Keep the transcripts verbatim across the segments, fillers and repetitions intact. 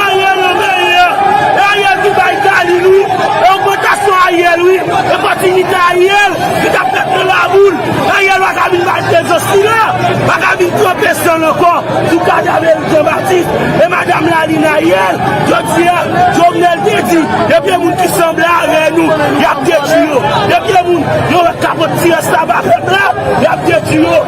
Ariel nan peyi a. E Ariel ki bay Kalin, wi. E ogmantasyon Ariel, wi. E kontinite Ariel ki t ap fèt nan laboul. Ariel pa ka vin bay prezans li la. Pa ka vin tranpe san l ankò sou kadav Eric Jean Baptiste. E madanm Lalin Ariel, jodi a, Jovenel te di, depi e moun ki sanble avè nou, y ap detwi yo. Depi e moun, yo kapab ti rès la ba pèp la, y ap detwi yo.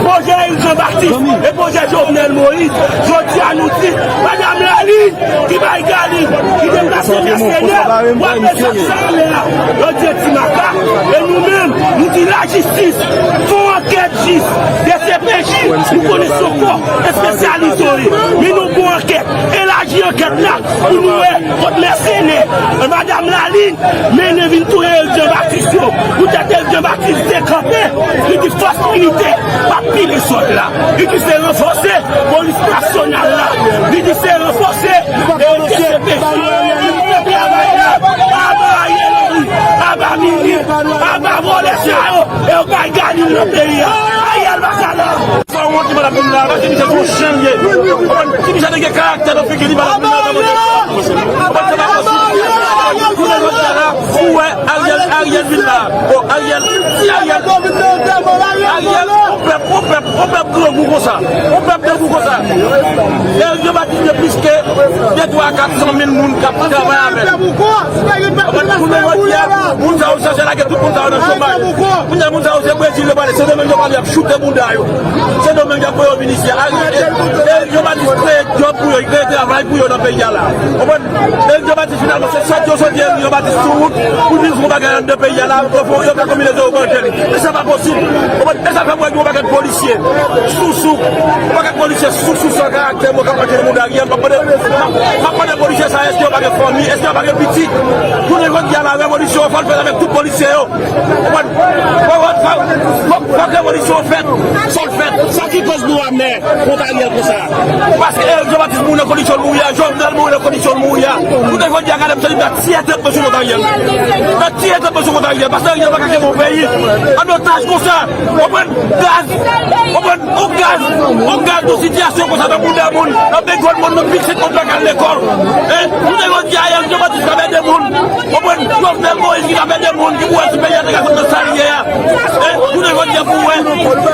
Pwojè Eric Jean Baptiste e pwojè Jovenel Moïse. Jodi a nou di, madanm Lalin ki bay Kalin, ki deplase mèsenè pou al mete sa anlè a. Yo di ti makak. E nou menm, nou di lajistis, fè yon ankèt jis, D C P J, nou konnen se yon kò espesyalize yo ye. Men nou fè yon ankèt, elaji ankèt la, pou nou wè kot mèsenè, madanm Lalin, mennen vin touye Eric Jean Baptiste yo. Poutèt Eric Jean Baptiste te kanpe, li di fòs militè p ap pile sòl la. Li di se ranfòse polis nasyonal la. Li di se ranfòse, e, D C P J. Aba Ariel Henry, aba Minis, aba vòlè sa yo, e yo bay Kalin nan peyi a. Ariel pa ka la. Sa wont li pa t ap vin la, paske misye se yon chen li ye. Konprann? Si misye te gen karaktè nan figi li, li pa t ap vin la, sa manje. Konprann? Se pa posib. Jounen jodi a la, ou wè Ariel, Ariel vin la. Bon, Ariel, si Ariel, Ariel, yon pèp, yon pèp, yon pèp grangou konsa. Yon pèp grangou konsa. Eric Jean Baptiste gen plis ke de twa kat san mil moun k ap travay avè l. Konprann? Jounen jodi a, moun sa yo chèche lage tout moun sa yo nan chomaj. Kounye a moun sa yo se Brezil yo prale, Sendomeng yo prale, y ap choute bouda yo. Sendomeng y ap voye yo vin isi a. Ariel, e, e, Jean Baptiste kreye djòb pou yo, li kreye travay pou yo nan peyi a la. Konprann? E Jean Baptiste finalman, se sòt yo sòti Jean Baptiste sou wout pou vin fè yon bagay anndan peyi a la, yo fè, yo fè konbinezon yo manje li. E sa pa posib. Konprann? E sa fè m wè gen yon pakèt polisye sousou, yon pakèt polisye sousou san karaktè, mwen k ap manje nan moun Ariel, m ap mande, m ap mande polisye sa, èske yo pa gen fanmi, èske yo pa gen pitit? Jounen jodi a la, revolisyon an fò l fèt avèk tout polisye yo. Konprann? Fò, fò, fò, fò, fòk revolisyon fèt. Fò l fèt. Sa ki koz nou amè kont Ariel konsa? Paske Eric Jean Baptiste mouri nan kondisyon l mouri a, Jovenel mouri nan kondisyon l mouri a. Jounen jodi a, gade m soti nan tiye tèt mwen sou kont Ariel. Nan tiye tèt mwen sou kont Ariel. Paske Ariel pa ka kenbe yon peyi an otaj konsa. Konprann? Gaz. Konprann? Yon gaz. Yon gaz nan sitiyasyon konsa nan bouda moun. Nan bègòl moun, nan pik sèt moun pa ka al lekòl. Hein? Jounen jodi a, Ariel Jean Baptiste ka ede moun. Konprann? Jovenel Moïse ki t ap ede moun ki mouri sou peyi a te ka sot nan sa l ye a. E, jounen jodi a pou wè,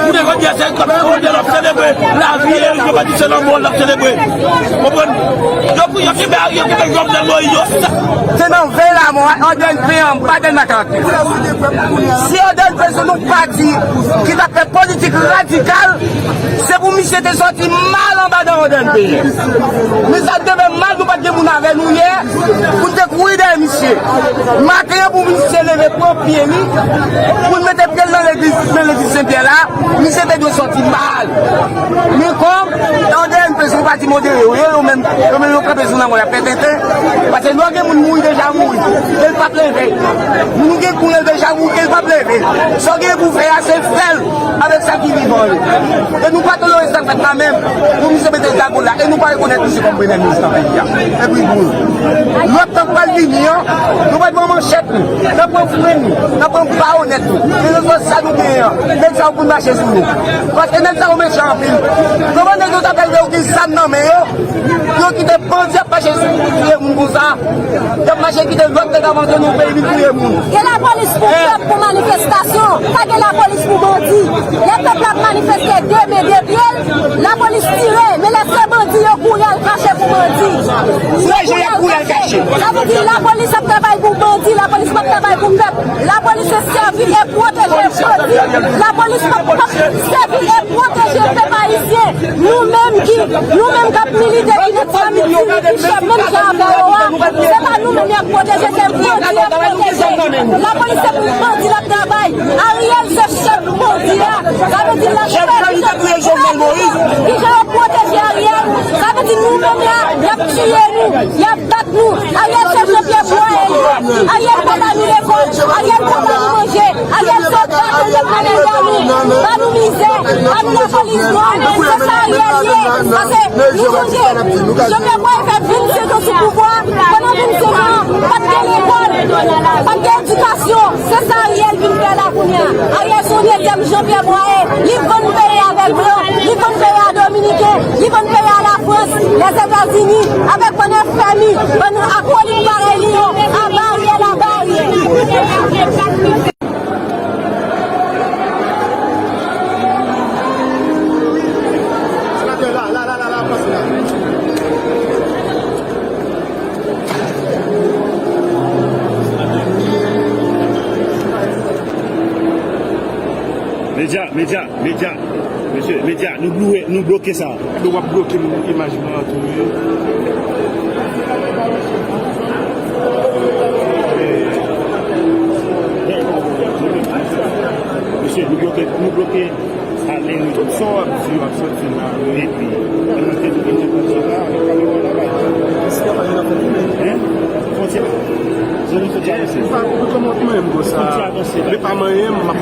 jounen jodi a se k ap fè kòmantè l ap selebre lavi Eric Jean Baptiste se lanmò l ap selebre. Konprann? Yo, yo kenbe, yo kenbe Jovenel Moïse yo sa. Se nan veye lanmò a, Andèl Peyan, pa Andèl Makak. Si Andèl Peyan se yon pati ki t ap fè politik radikal, se pou misye te sòti mal anba dan Andèl Peyan. Men sa t te fè mal, nou pa t gen moun avè nou yè, pou n te kouri dèyè misye. Maten an pou misye leve pran pye li, pou l mete pye l nan legliz, nan legliz Sen Pyè la, misye te dwe sòti mal. Men kòm, tande M P C, se yon pati modere yo ye, yo menm, yo menm yo kanpe sou nan mò, y ap fè tenten. Paske lè w gen moun mouri deja mouri, ke l p ap leve. Moun ou gen koulè deja mouri, ke l p ap leve. Sa w gen pou fè a, se fè l avèk sa ki vivan yo. E nou pa tolere sa k fèt la menm. Pou misye mete zago la, e nou pa rekonèt misye kòm premye minis nan peyi a. Epi boul. Lòt tan k pral vini an, nou pral pran manchèt nou, n ap pran fren nou, n ap pran bayonèt nou. Kèlkeswa sa nou genyen an, nèg sa yo pou n mache sou nou. Paske nèg sa yo mechan anpil. Kòman nèg yo ta pral vle yo gen zam nan men yo, pou yo kite bandi ap mache sou, touye moun konsa? Y ap mache kite lòt nèg avanse nan peyi vin touye moun. Gen lapolis pou pèp, pou manifestasyon. Pa gen lapolis pou bandi. Lè pèp la ap manifeste de men, de pye l, lapolis tire. Men lè se bandi, yo kouri al kache pou bandi. Yo kouri al kache. Sa vle di lapolis ap travay pou bandi, lapolis p ap travay pou pèp. Lapolis se sèvi e pwoteje bandi. Lapolis p ap, p ap sèvi e pwoteje pèp ayisyen. Nou menm ki, nou menm k ap milite, ki nan ti mitin, ki chèf menm jan avè yo a, se pa nou menm y ap pwoteje, se bandi y ap pwoteje. Lapolis se pou bandi l ap travay. Ariel se chèf bandi a. Sa vle di l ap fè ki jan, ki jan yo pwoteje Ariel. Sa vle di nou menm la, y ap tiye nou, y ap bat nou. Ariel se Jean-Pierre Boyer li ye. Ariel pa ba nou lekòl. Ariel pa ba nou manje. Ariel se bat nou, se pa nou ba nou. Ba nou mizè. Ba nou lapolis nwa. Se sa Ariel ye. Paske nou sonje, Jean-Pierre Boyer fè vennsenk an sou pouvwa. Pandan vennsenk an, pa t gen lekòl, pa t gen edikasyon. Se sa Ariel vin fè la kounye a. Ariel se yon dezyèm Jean-Pierre Boyer. Li vann peyi avèk blan, li vann peyi a Dominiken, li vann peyi a Lafrans, Lèzetazini, avèk bann F M I, bann akolit parèy li yo, aba Ariel, aba Ariel. Medya, medya, medya. Mesye, medya, nou bloke, nou bloke sa. Ebyen w ap bloke m imaj mwen an tou wi. Mesye, nou bloke, nou bloke ale wi. Tout sa w ap di yo ap sòti la wi. Epi, ann te di ke nou konn sa la, nou pa gen wòl la bay. Kisa pa gen afè ki men? Hein? Fwontyè. Zòn fwontyè avanse. Fwontyè avanse la. Men pa manyen m.